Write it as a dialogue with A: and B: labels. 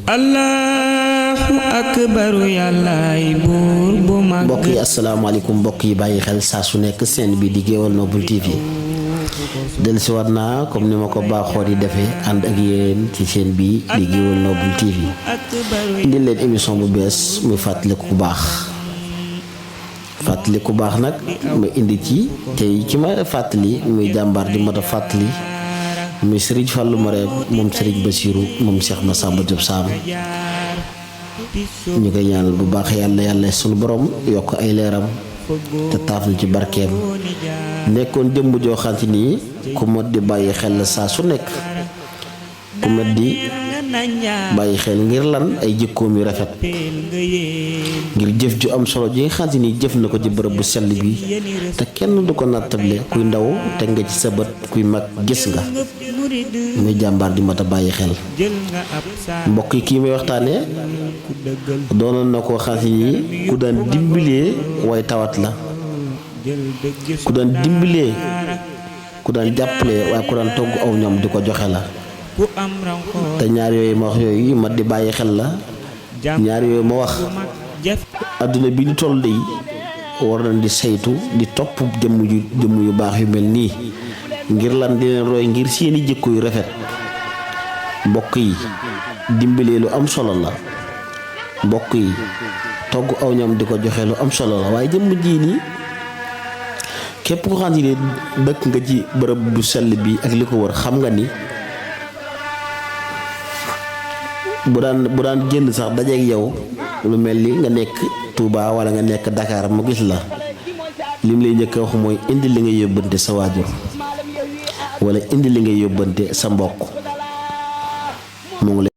A: Allahu akbar yàllaay buur bu mag.
B: mbokk yi asalaamaaleykum mbokk yi bàyyi xel saa su nekk seen bi di Géewal Noble TV dellusiwaat naa comme ni ma ko baaxoo di defee ànd ak yéen ci seen bi di Géewal Noble TV indi leen émission bu bees muy fàttaliku ku baax nag ma indi ci tey ki ma fàttali muy jàmbaar di mat a fàttali muy Serigne Fallou Marème moom Serigne Bassirou moom Cheikh Massamba Diop Sam ñu koy ñaanal bu baax yàlla sunu borom yokk ay leeram te taaf na ci barkeem nekkoon jëmm joo xam ci nii ku mat di bàyyi xel la saa su nekk ku mat di bàyyi xel ngir lan ay jikkoom yu rafet ngir jëf ju am solo ji nga xam ni jëf na ko ci bërëb bu sell bi te kenn du ko nattable kuy ndaw te nga ci sa bët kuy mag gis nga muy jàmbaar di mat a bàyyi xel mbokk yi kii may waxtaane doonoon na koo xam ni ku daan dimbalee way tawat la ku daan dimbalee ku daan jàppale waaye ku daan togg aw ñoom di ko joxe la te ñaar yooyu ma wax yooyu mat di bàyyi xel la ñaar yooyu ma wax adduna bi di toll day war nañ di saytu di topp jëmm yu baax yu mel nii ngir lan di leen roy ngir seeni jikko yu rafet mbokk yi dimbalee lu am solo la mbokk yi togg aw ñam di ko joxe lu am solo la waaye jëmm ji nii képp ko xam ne dëkk nga ci bërëb bu sell bi ak li ko wër xam nga ni bu daan génn sax dajeeg yow lu mel ni nga nekk Touba wala nga nekk Dakar mu gis la lim lay njëkk a wax mooy indi li nga yóbbante sa waajur wala indi li nga yóbbante sa mbokk mu ngi